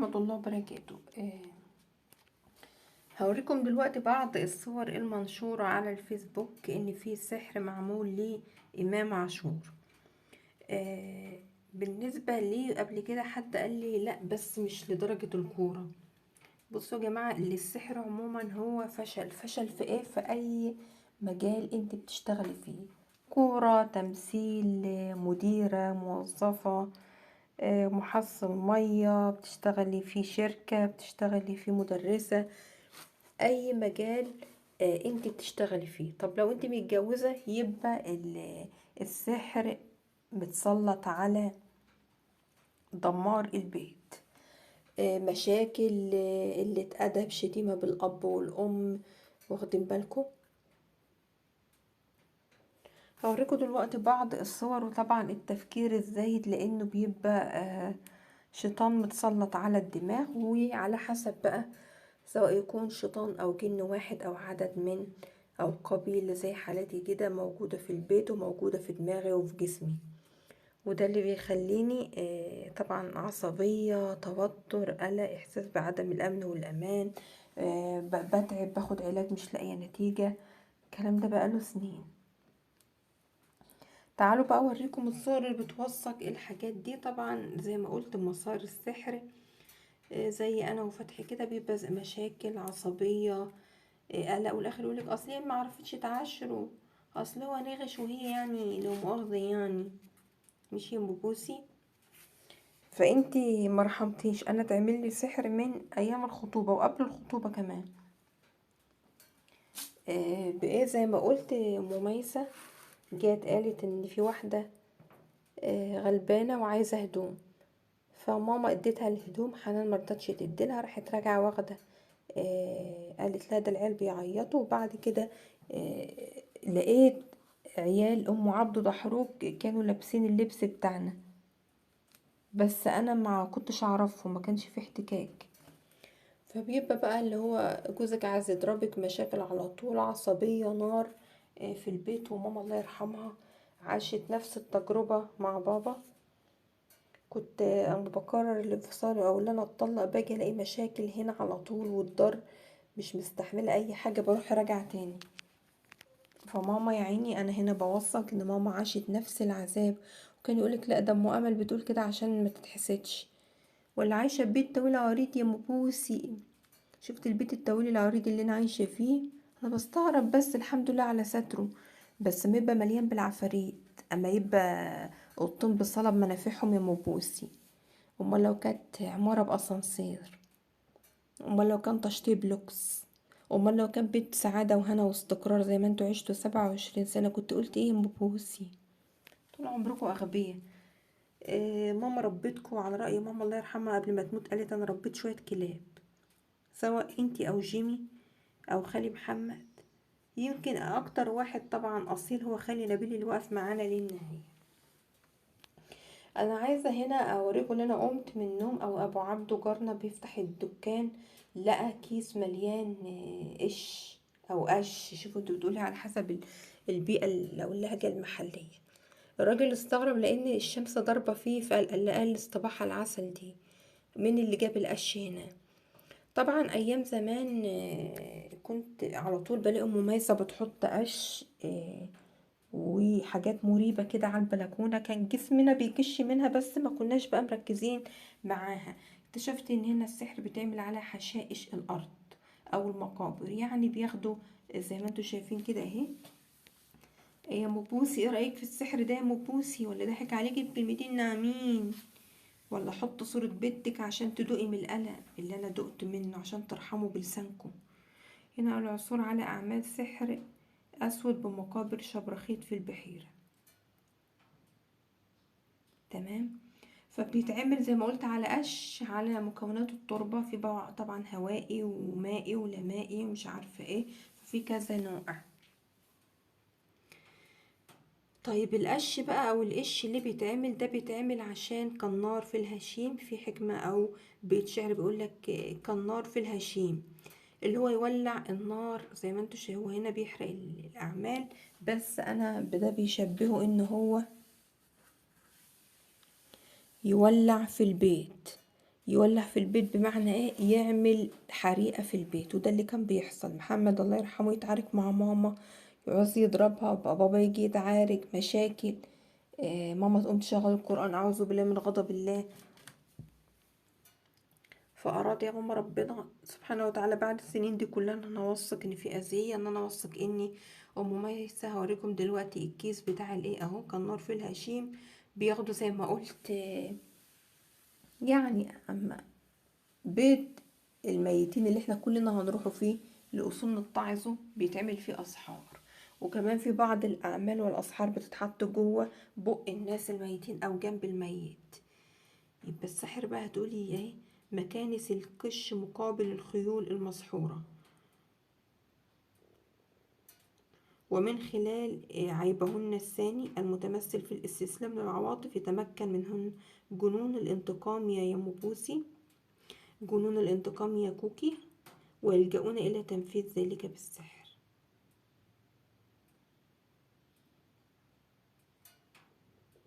ورحمة الله وبركاته. هوريكم دلوقتي بعض الصور المنشورة على الفيسبوك ان في سحر معمول لإمام عاشور. بالنسبة لي قبل كده حد قال لي لا بس مش لدرجة الكورة. بصوا يا جماعة، اللي السحر عموما هو فشل، فشل في ايه؟ في اي مجال انت بتشتغلي فيه، كورة، تمثيل، مديرة، موظفة، محصل مية، بتشتغلي في شركة، بتشتغلي في مدرسة، اي مجال انت بتشتغلي فيه. طب لو انت متجوزة يبقى السحر متسلط على دمار البيت، مشاكل، قلة أدب، شتيمة بالأب والأم، واخدين بالكم. هوريكم دلوقتي بعض الصور، وطبعا التفكير الزايد لأنه بيبقى شيطان متسلط على الدماغ، وعلى حسب بقى سواء يكون شيطان أو جن واحد أو عدد من أو قبيلة زي حالاتي كده موجودة في البيت وموجودة في دماغي وفي جسمي، وده اللي بيخليني طبعا عصبية، توتر، قلق، إحساس بعدم الأمن والأمان، بتعب، باخد علاج مش لاقية نتيجة. الكلام ده بقاله سنين. تعالوا بقى اوريكم الصور اللي بتوثق الحاجات دي. طبعا زي ما قلت مسار السحر، زي انا وفتحي كده بيبقى مشاكل، عصبية، قلق، والاخر يقولك اصل هي ما عرفتش تعاشره، اصل هو نغش وهي لو مؤاخذة مش بوسي، فانتي ما رحمتيش. انا تعمل لي سحر من ايام الخطوبة وقبل الخطوبة كمان. بايه زي ما قلت مميسة جت قالت ان في واحدة، غلبانة وعايزة هدوم، فماما اديتها الهدوم، حنان مرضتش تديلها، راحت راجعة واخدة، قالت لها ده العيال بيعيطوا. وبعد كده، لقيت عيال ام عبده دحروج كانوا لابسين اللبس بتاعنا، بس انا ما كنتش اعرفهم، ما كانش في احتكاك. فبيبقى بقى اللي هو جوزك عايز يضربك، مشاكل على طول، عصبية، نار، في البيت. وماما الله يرحمها عاشت نفس التجربة مع بابا. كنت اما بقرر الانفصال او ان انا اتطلق باجي الاقي مشاكل هنا على طول، والدار مش مستحملة اي حاجة، بروح راجعة تاني. فماما يا عيني انا هنا بوثق ان ماما عاشت نفس العذاب، وكان يقولك لا ده ام امل بتقول كده عشان ما تتحسدش، ولا عايشة في بيت طويل عريض يا ام بوسي. شفت البيت الطويل العريض اللي انا عايشة فيه؟ انا بستغرب، بس الحمد لله على ستره، بس ما يبقى مليان بالعفاريت، اما يبقى قطن بصلب منافعهم يا ام بوسي. امال لو كانت عمارة باسانسير، امال لو كان تشطيب لوكس، امال لو كان بيت سعادة وهنا واستقرار زي ما انتوا عشتوا 27 سنة، كنت قلت ايه يا ام بوسي؟ طول عمركم اغبياء. ماما ربتكم على رأي ماما الله يرحمها قبل ما تموت، قالت انا ربيت شوية كلاب، سواء انتي او جيمي او خالي محمد. يمكن اكتر واحد طبعا اصيل هو خالي نبيل اللي واقف معانا للنهاية. انا عايزة هنا اوريكم ان انا قمت من النوم، او ابو عبده جارنا بيفتح الدكان لقى كيس مليان، قش او قش، شوفوا انتوا بتقولي على حسب البيئة او اللهجة المحلية. الراجل استغرب لان الشمس ضاربة فيه، فقال قال الصباح العسل دي مين اللي جاب القش هنا؟ طبعا ايام زمان، كنت على طول بلاقي ام ميسة بتحط قش، وحاجات مريبة كده على البلكونة، كان جسمنا بيكش منها بس ما كناش بقى مركزين معاها. اكتشفت ان هنا السحر بيتعمل على حشائش الارض او المقابر، يعني بياخدوا زي ما انتوا شايفين كده اهي. يا ام بوسي ايه رايك في السحر ده يا ام بوسي؟ ولا ضحك عليكي بكلمتين ناعمين؟ ولا حط صورة بنتك عشان تدوقي من القلق اللي انا دقت منه عشان ترحموا بلسانكم. هنا العثور على اعمال سحر اسود بمقابر شبرخيت في البحيرة. تمام. فبيتعمل زي ما قلت على قش، على مكونات التربة، في بقى طبعا هوائي ومائي ولمائي ومش عارفة ايه، في كذا نوع. طيب القش بقى او القش اللي بيتعمل ده بيتعمل عشان كالنار في الهشيم، في حكمة او بيت شعر بيقولك كالنار في الهشيم، اللي هو يولع النار زي ما انتوا شايفين. هو هنا بيحرق الاعمال، بس انا ده بيشبهه ان هو يولع في البيت، يولع في البيت، بمعنى ايه؟ يعمل حريقة في البيت. وده اللي كان بيحصل. محمد الله يرحمه يتعارك مع ماما، يعوز يضربها، بابا يجي يتعارك، مشاكل، ماما تقوم تشغل القرآن، أعوذ بالله من غضب الله. فأراد يا ماما ربنا سبحانه وتعالى بعد السنين دي كلها إن أنا أوثق إن في أذية، إن أنا أوثق إني أم ميسة. هوريكم دلوقتي الكيس بتاع الإيه أهو، كان نار في الهشيم بياخدوا زي ما قلت، يعني أما بيت الميتين اللي احنا كلنا هنروحوا فيه لأصول نتعظه بيتعمل فيه أسحار، وكمان في بعض الأعمال والأسحار بتتحط جوه بق الناس الميتين أو جنب الميت. يبقى السحر بقى هتقولي ايه؟ مكانس القش مقابل الخيول المسحورة. ومن خلال عيبهن الثاني المتمثل في الاستسلام للعواطف يتمكن منهن جنون الانتقام يا يموبوسي، جنون الانتقام يا كوكي، ويلجؤون إلى تنفيذ ذلك بالسحر.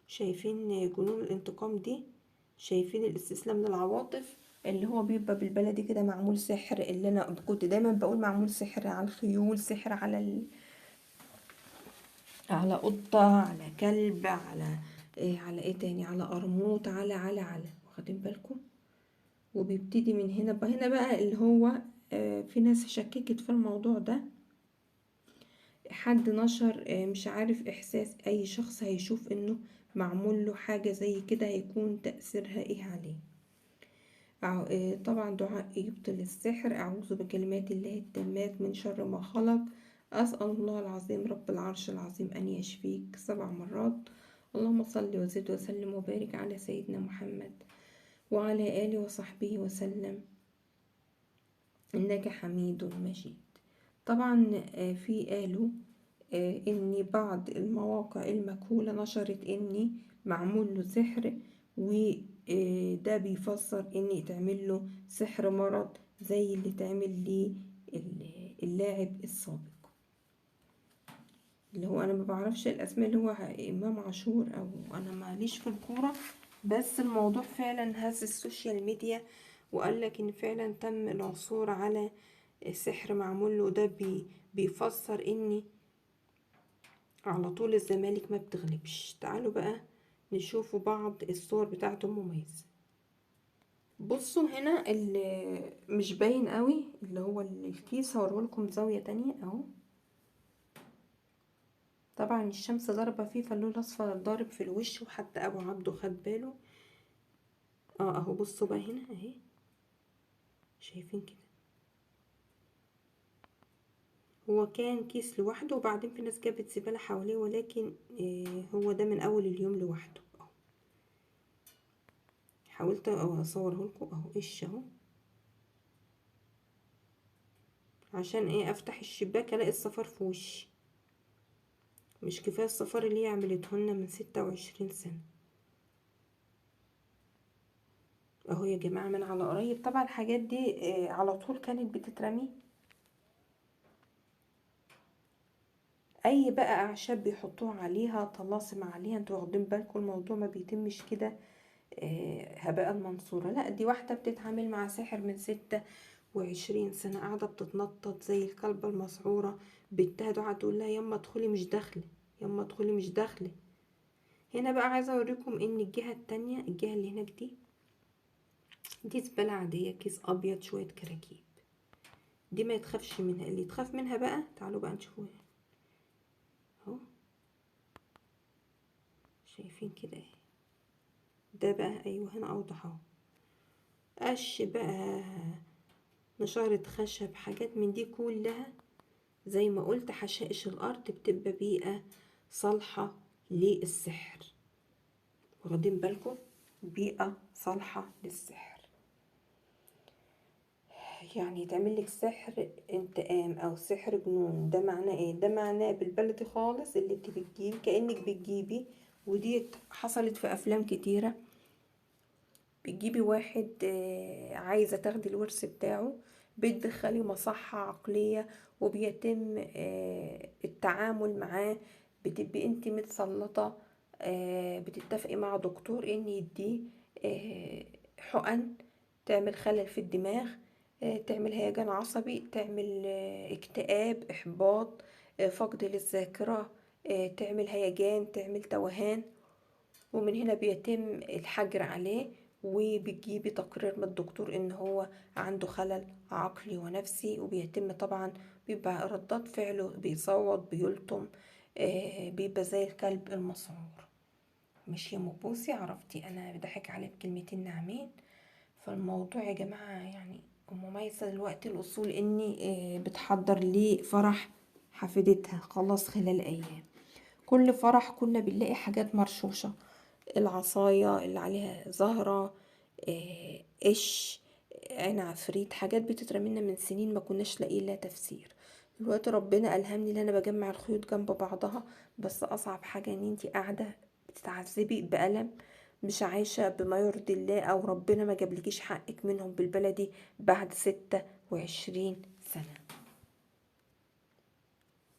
شايفين جنون الانتقام دي؟ شايفين الاستسلام للعواطف اللي هو بيبقى بالبلدي كده معمول سحر، اللي انا كنت دايما بقول معمول سحر على الخيول، سحر على على قطة، على كلب، على إيه، على ايه تاني، على قرموط، على على على واخدين بالكم؟ وبيبتدي من هنا بقى. هنا بقى اللي هو في ناس شككت في الموضوع ده، حد نشر مش عارف احساس اي شخص هيشوف انه معمول له حاجة زي كده هيكون تأثيرها ايه عليه. طبعا دعاء يبطل السحر، اعوذ بكلمات الله التامات من شر ما خلق، اسأل الله العظيم رب العرش العظيم ان يشفيك 7 مرات. اللهم صل وزد وسلم وبارك على سيدنا محمد وعلى آله وصحبه وسلم، إنك حميد مجيد. طبعا في قالوا إن بعض المواقع المجهولة نشرت إن معمول له سحر، وده بيفسر إن يتعمل له سحر مرض زي اللي اتعمل للاعب السابق، اللي هو أنا ما بعرفش الأسماء، اللي هو إمام عاشور، أو أنا ماليش في الكورة، بس الموضوع فعلا هز ال social media، وقال لك إن فعلا تم العثور على سحر معمول له. ده بيفسر إن على طول الزمالك ما بتغلبش. تعالوا بقى نشوفوا بعض الصور بتاعته مميزة. بصوا هنا اللي مش باين قوي اللي هو الكيس، هوريهولكم زاوية تانية اهو. طبعا الشمس ضاربة فيه فاللون الاصفر ضارب في الوش، وحتى ابو عبده خد باله. اهو بصوا بقى هنا اهي، شايفين كده هو كان كيس لوحده، وبعدين في ناس جابت زبالة حواليه، ولكن هو ده من اول اليوم لوحده اهو. حاولت اصوره لكم اهو، ايش اهو، عشان ايه؟ افتح الشباك الاقي الصفار في وشي. مش كفايه الصفار اللي هي عملته لنا من 26 سنه اهو يا جماعه، من على قريب. طبعا الحاجات دي على طول كانت بتترمي، اي بقى اعشاب بيحطوها عليها، طلاسم عليها، انتوا واخدين بالكم الموضوع ما بيتمش كده هباء منصوره، لا دي واحده بتتعامل مع ساحر من 26 سنه، قاعده بتتنطط زي الكلبه المسعوره، بنتها دعاء تقول لها يما ادخلي مش داخله، يما ادخلي مش داخله. هنا بقى عايزه اوريكم ان الجهه التانية، الجهه اللي هناك دي زباله عاديه، كيس ابيض شويه كراكيب، دي ما يتخافش منها. اللي يتخاف منها بقى تعالوا بقى نشوفوها اهو، شايفين كده اهي، ده بقى ايوه هنا اوضح اهو، قش بقى، نشارة خشب، حاجات من دي كلها. زي ما قلت حشائش الارض بتبقى بيئة صالحة للسحر، واخدين بالكم؟ بيئة صالحة للسحر، يعني يتعمل لك سحر انتقام او سحر جنون. ده معناه ايه؟ ده معناه بالبلدي خالص اللي انت بتجيبي كأنك بتجيبي، ودي حصلت في افلام كتيرة، بتجيبي واحد عايزة تاخدي الورث بتاعه، بتدخلي مصحة عقلية وبيتم التعامل معاه، بتبقي انت متسلطة، بتتفقي مع دكتور ان يديه حقن تعمل خلل في الدماغ، تعمل هيجان عصبي، تعمل اكتئاب، احباط، فقد للذاكرة، تعمل هيجان، تعمل توهان. ومن هنا بيتم الحجر عليه، وبتجيبي تقرير من الدكتور ان هو عنده خلل عقلي ونفسي. وبيتم طبعا بيبقى ردات فعله بيصوت، بيلطم، بيبقى زي الكلب المسعور. مش يا مبوسي عرفتي انا بضحك عليه بكلمتين ناعمين. فالموضوع يا جماعة يعني ام ميسة دلوقتي الاصول اني بتحضر لفرح حفيدتها خلاص خلال ايام. كل فرح كنا بنلاقي حاجات مرشوشة، العصاية اللي عليها زهرة، قش، عين عفريت، حاجات بتترمينا من سنين ما كناش لاقيين لها تفسير. دلوقتي ربنا ألهمني ان انا بجمع الخيوط جنب بعضها. بس اصعب حاجة ان انتي قاعدة بتتعذبي بألم، مش عايشة بما يرضي الله، او ربنا ما جابلكيش حقك منهم بالبلدي بعد 26 سنة.